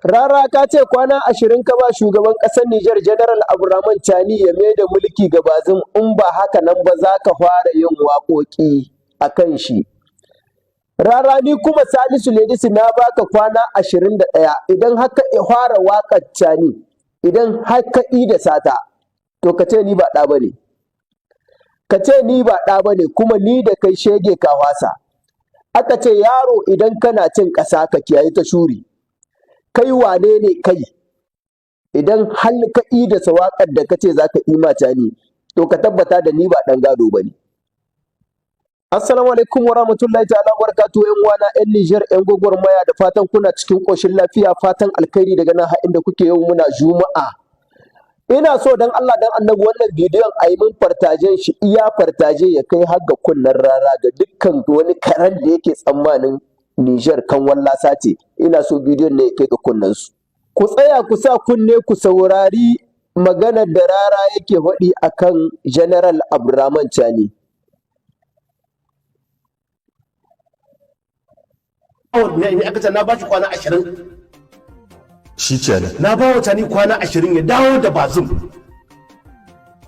Rara, ka ce kwana 20 ka ba shugaban ƙasar Nijar, General Abdurrahman Chani, ya maida mulki ga Bazum, in ba haka nan ba za ka fara yin waƙoƙi a kan shi. Rara, ni kuma Salisu Ledisi na baka kwana 21. Idan haka fara waƙar Chani, idan har ka da sata, to ka ce ni ba ɗa ba ne. Ka ce ni ba ɗa ba ne, kuma ni da kai, shege, ka wasa. Aka ce yaro idan kana cin ƙasa ka kiyayi ta shuri. Kai wane ne kai? Idan har ka da waƙar da ka ce za ka ima Chani, to ka tabbata da ni ba ɗan gado ba ne. Assalamu alaikum wa rahmatullahi ta'ala wa barakatuhu, ƴan uwana ƴan Nijar, ƴan gwagwarmaya, da fatan kuna cikin ƙoshin lafiya. Fatan alkhairi daga nan har inda kuke. Yau muna Juma'a. Ina so dan Allah dan Annabi wannan bidiyon a yi min partagen shi, iya partage ya kai har ga kunnen Rara, ga dukkan wani karen da yake tsammanin Nijar kan wallasa ce. Ina so bidiyon ne ya kai ga kunnen su. Ku tsaya ku sa kunne ku saurari maganar da Rara yake faɗi akan General Abdurrahman Chani. Ne aka ce na ba shi kwana 20. Shi kenan. Na ba wa Tani kwana 20 ya dawo da Bazum,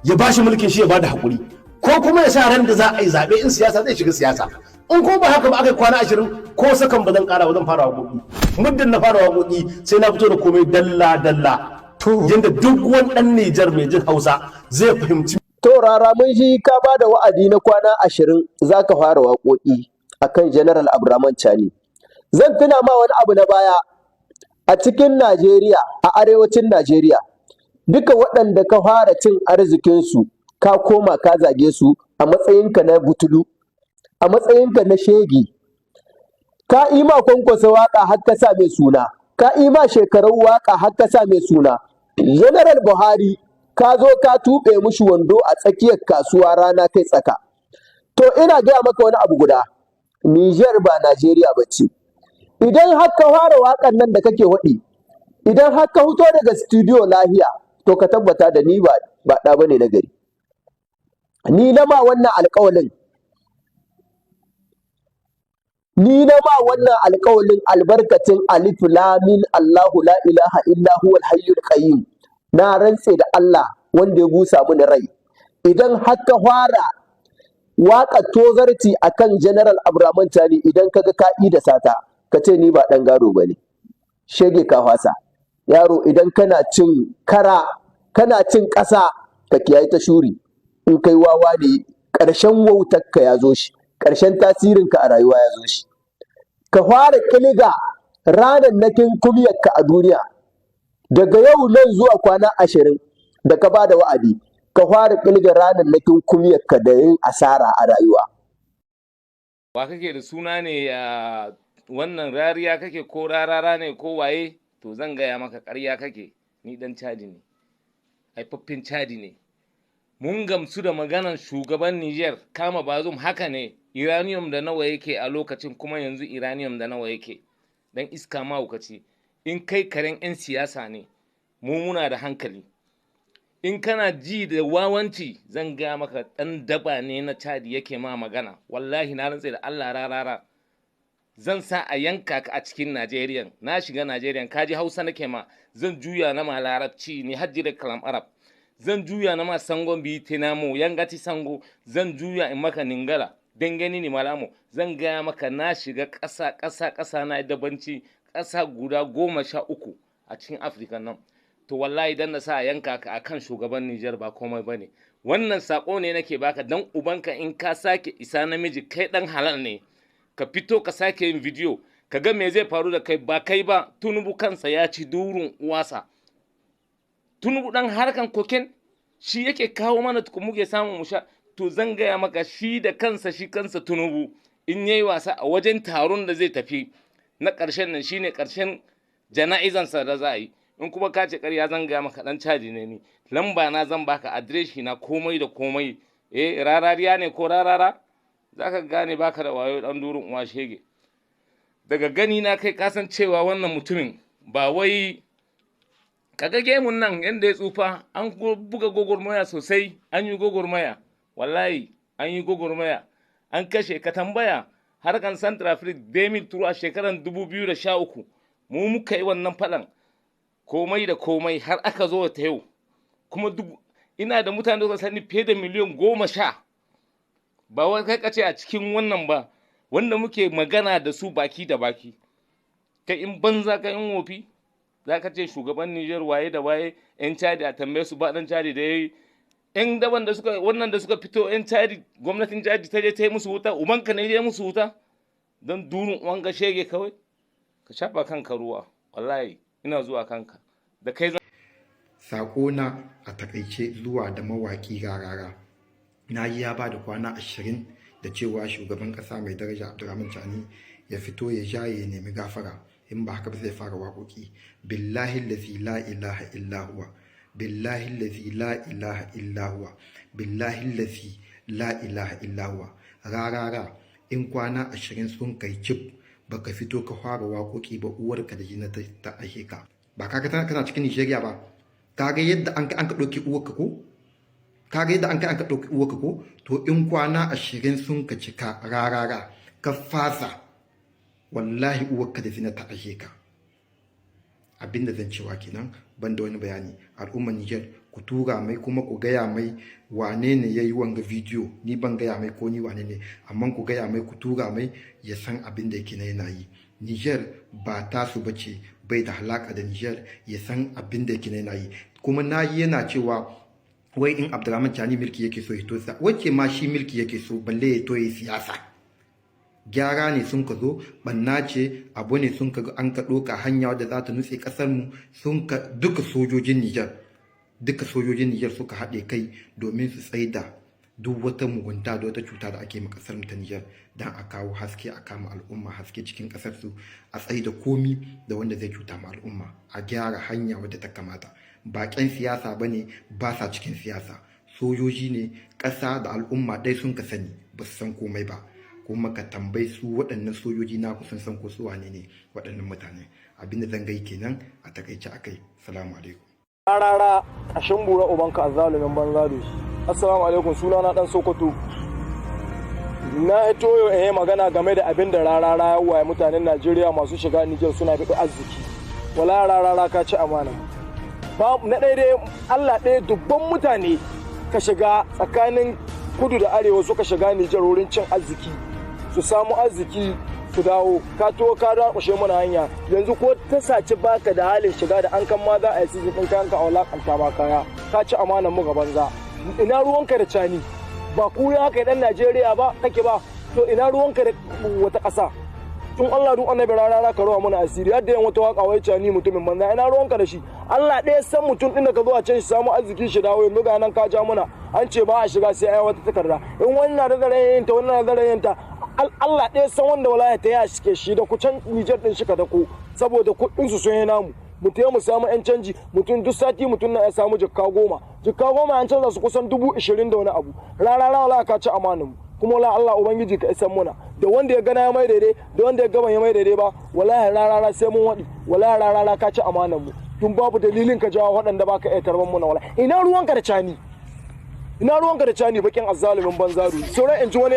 ya ba shi mulkin shi, ya ba da haƙuri, ko kuma ya sa ran da za a yi zaɓe, in siyasa zai shiga siyasa. In ko ba haka ba, aka yi kwana 20, ko sakan ba zan ƙara ba, zan fara waƙoƙi. Muddin na fara waƙoƙi, sai na fito da komai dalla dalla, yadda duk wani ɗan Nijar mai jin Hausa zai fahimci. To Rara, mun shi ka ba da wa'adi na kwana 20 za ka fara waƙoƙi akan General Abdurrahman Chani. Zan tuna ma wani abu na baya a cikin Najeriya, a arewacin Najeriya, duka waɗanda ka fara cin arzikinsu, ka koma ka zage su a matsayinka na butulu, a matsayinka na shegi. Ka ima Kwankwasa waƙa har ka sa mai suna, ka ima Shekarau waƙa har ka sa mai suna. General Buhari, ka zo ka tuɓe mushi wando a tsakiyar kasuwa rana kai tsaka. To ina gaya maka wani abu guda, Nijar ba Najeriya ba ce. Idan har ka fara waƙan nan da kake waɗi, idan har ka fito daga studio lahiya, to ka tabbata da ni ba ɗa bane na gari. Ni na ma wannan alƙawalin. Ni na ma wannan alƙawalin albarkacin alif lamin Allahu la ilaha illa huwal hayyul qayyum. Na rantse da Allah wanda ya busa mini rai. Idan har ka fara waƙa tozarci akan General Abdurrahman Chani, idan kaga ka da sata, ka ce ni ba ɗan gado ba ne. Shege, ka fasa. Yaro idan kana cin kara, kana cin ƙasa, ka kiyaye ta shuri. In kai wawa ne, ƙarshen wautarka ya zo shi, ƙarshen tasirinka a rayuwa ya zo shi. Ka fara ƙilga ranannakin kumyarka a duniya. Daga yau nan zuwa kwana 20 da ka ba da wa'adi, ka fara ƙilga ranannakin kumyarka da yin asara a rayuwa. Wa kake da suna ne a wannan rariya kake ko rarara ne ko waye? To zan gaya maka, ƙarya kake. Ni dan Chadi ne, haifaffen Chadi ne. Mun gamsu da maganan shugaban Niger kama Bazum, haka ne. Uranium da nawa yake a lokacin, kuma yanzu uranium da nawa yake? Dan iska, mahaukaci, in kai karen 'yan siyasa ne, mu muna da hankali. In kana ji da wawanci, zan gaya maka, ɗan daba ne na Chadi yake ma magana. Wallahi na rantse da Allah, rarara, zan sa a yanka ka a cikin Najeriya. Na shiga Najeriya, ka ji Hausa nake ma, zan juya na ma Larabci ni hajji da kalam Arab, zan juya na ma sangon bi tenamo yangati sango, zan juya in maka Ningala dangane ni malamo. Zan gaya maka, na shiga ƙasa ƙasa ƙasa, na dabanci ƙasa guda 13 a cikin Afirka nan. To wallahi dan na sa a yanka ka akan shugaban Nijar ba komai bane. Wannan sako ne nake baka dan ubanka. In ka sake isa namiji, kai dan halal ne, ka fito ka sake yin bidiyo, ka ga me zai faru da kai. Ba kai ba, Tunubu kansa ya ci durun uwasa. Tunubu dan harkan cocaine shi yake kawo mana tukun muke samun mu sha. To zan gaya maka, shi da kansa, shi kansa Tunubu, in yayi wasa a wajen taron da zai tafi na ƙarshen nan, shine ƙarshen jana'izansa da za a yi. In kuma ka ce ƙarya, zan gaya maka, dan Caji ne ni. Lamba na zan baka, adireshi na, komai da komai. Eh, rarariya ne ko rarara, zaka gane baka da wayo, dan durin uwa, shege. Daga gani na kai kasan cewa wannan mutumin ba wai kaga gemun nan yanda ya tsufa. An buga gwagwarmaya sosai, an yi gwagwarmaya, wallahi an yi gwagwarmaya, an kashe. Ka tambaya harkan Centrafrique 2003, a shekaran 2013 mu muka yi wannan faɗan. Komai da komai har aka zo ta yau. Kuma duk ina da mutane da suka sani fiye da miliyan 10. Ba wai kai kace a cikin wannan ba, wanda muke magana da su baki da baki. Kai in banza, ka in wofi, za ka ce shugaban Nijar waye da waye, 'yan Chadi a tambaye su, ba dan Chadi da yayi 'yan daban da suka wannan da suka fito 'yan Chadi, gwamnatin Chadi ta je ta yi musu wuta. Ubanka ne ya musu wuta don durin uwanka shege. Kawai ka shafa kanka ruwa, wallahi ina zuwa kanka da kai. Saƙona a takaice zuwa da mawaƙi Rarara. Na yi ya ba da kwana 20 da cewa shugaban ƙasa mai daraja Abdurrahman Chani ya fito ya jaye ya nemi gafara, in ba haka ba zai fara waƙoƙi. Billahi lazi la ilaha illa huwa, billahi lazi la ilaha illa huwa, billahi lazi la ilaha illa huwa, Rarara, in kwana 20 sun kai cif baka fito ka fara waƙoƙi ba, uwarka da jina ta ake ka. Ba kaga kana cikin Nigeria ba, kaga yadda an ka ɗauki uwarka ko? Kaga yadda an ka ɗauki uwarka ko? To, in kwana 20 sun ka cika, Rarara, ka fasa, wallahi uwarka da zina ta ashe ka. Abinda zan cewa kenan, ban da wani bayani. Al'ummar Niger, ku tura mai kuma ku gaya mai wane ne ya yi wanga bidiyo. Ni ban gaya mai ko ni wane ne, amma ku gaya mai, ku tura mai, ya san abin da yake na yana yi. Niger ba tasu bace, bai da halaka da Niger, ya san abin da yake na yana yi. Kuma na yi yana cewa wai in Abdurrahman Chani milki yake so ya to, wacce ma shi milki yake so, balle ya to yi siyasa. Gyara ne sun ka zo, banna ce, abu ne sun ka an ka ɗoka hanya wadda za ta nutse ƙasar mu. Sun ka duka sojojin Nijar, duka sojojin Nijar suka haɗe kai domin su tsaida duk wata mugunta da wata cuta da ake ma ƙasar mu ta Nijar, don a kawo haske, a kama al'umma haske cikin ƙasar su, a tsaida komi da wanda zai cuta ma al'umma, a gyara hanya wadda ta kamata. Baƙin siyasa bane, ba sa cikin siyasa, sojoji ne. Ƙasa da al'umma ɗai sun ka sani, ba su san komai ba. Kuma ka tambayi su waɗannan sojoji na ku, sun san ko su wane ne waɗannan mutane. Abinda zan gai kenan a takaice akai. Salamu alaikum. Rarara, ƙashin bura ubanka, azzalumin banza da shi. Assalamu alaikum, suna na dan Sokoto. Na hito yau in yi magana game da abin da Rarara ya waye mutanen Najeriya masu shiga Nijar suna bi arziki. Wala Rarara, ka ci amana. Ba na ɗaya dai, Allah ɗaya dubban mutane ka shiga tsakanin kudu da arewa suka shiga Nijar wurin cin arziki, su samu arziki su dawo. Ka to ka dakushe mana hanya. Yanzu ko ta saci baka da halin shiga da an kan ma za a yi season ɗin kayanka a wulakanta ma kaya. Ka ci amanan mu ga banza. Ina ruwanka da Cani? Ba ku ya haka dan Najeriya ba kake ba? To, ina ruwanka da wata ƙasa? Tun Allah duk annabi, Rarara, ka rawa mana asiri. Yadda yan wata waka wai Cani mutumin banza, ina ruwanka da shi? Allah ɗaya san mutum ɗin da ka zo a can shi samu arziki shi dawo. Yanzu ga nan ka ja muna an ce ba a shiga sai ai wata takarda. In wannan da zaren yin ta, wannan da zaren yin ta, Allah ɗaya san wanda wallahi ta ya shike shi da kucan Nijar ɗin shi ka dako, saboda kuɗin su sun yi namu. Mu taya mu samu yan canji. Mutum duk sati mutum na ya samu jikka 10, jikka 10 an canza su kusan 20,000 da wani abu. Rarara, wala ka ci amanin mu. Kuma wala Allah ubangiji ka isan muna da wanda ya gana ya mai daidai da wanda ya gaba ya mai daidai ba. Wallahi Rarara, sai mun waɗi. Wallahi Rarara, ka ci amanan mu. Tun babu dalilin ka jawo waɗanda baka iya tarban muna. Wala ina ruwanka da Cani? Ina ruwanka da Cani, bakin azzalumin banzaru? Sauran in ji wani.